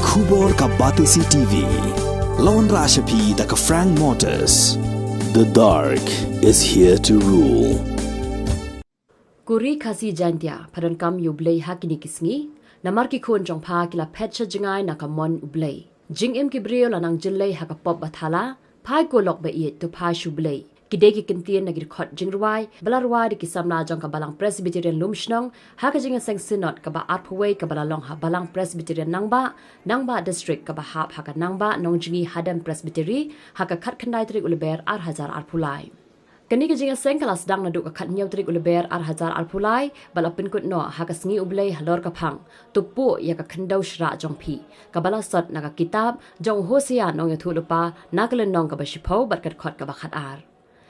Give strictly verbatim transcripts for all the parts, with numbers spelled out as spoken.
Khubor ka Batesi T V. Lawan Rashapi da ka Frank Motors. The dark is here to rule. Kuri Khasi Jaintia, pha donkam ïa U Blei ha kine ki sngi. Namar ki khun jong pha ki la phet sha jngai na ka mon U Blei. Jingim ki briew la nang jyllei ha ka pop ba thala. Phai ko lok ba ïeit, to phai sha U Blei. Ki dei ki kyntien na ki dkhot jingrwai ba la rwai da ki samla jong ka Balang Presbyterian Lumshnong ha ka jingïaseng Synod kaba arphew wei kaba la long ha Balang Presbyterian Nangbah, Nangbah District, kaba hap ha ka Nangbah Nongjngi Hadem Presbytery ha ka khatkhyndai tarik u Lber ar hajar arphew lai. Kane ka jingïaseng ka la sdang naduh ka khathynñiew tarik u Lber ar hajar arphew lai bad la pynkut noh ha ka sngi U Blei halor ka phang, To puh ïa ka khyndew shrah jong phi, kaba la sot na ka kitab jong u Hosea nongïathuhlypa, na ka lynnong kaba shiphew bad ka dkhot kaba khatar.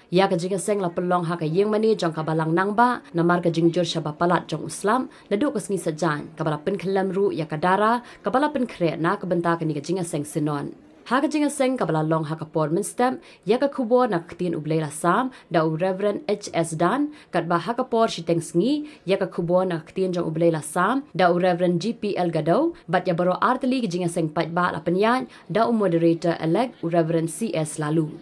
Ïa ka jingïaseng la pynlong ha ka ïingmane jong ka Balang Nangbah namar ka jingjur shaba palat jong u slap naduh ka sngi Saitjaiñ, kaba la pynkhyllem ruh ïa ka dara kaba la pynkhreh na ka bynta kane ka jingïaseng Synod. Ha ka jingïaseng kaba la long ha ka por mynstep, ïa ka khubor na ka Ktien U Blei la sam da u Reverend H S Dan, katba ha ka por shiteng sngi, ïa ka khubor na ka Ktien jong U Blei la sam da u Reverend G P L Gadew, bad ïa baroh artylli ki jingïaseng paidbah la pynïaid da u Moderator Elect, u Reverend C S Laloo.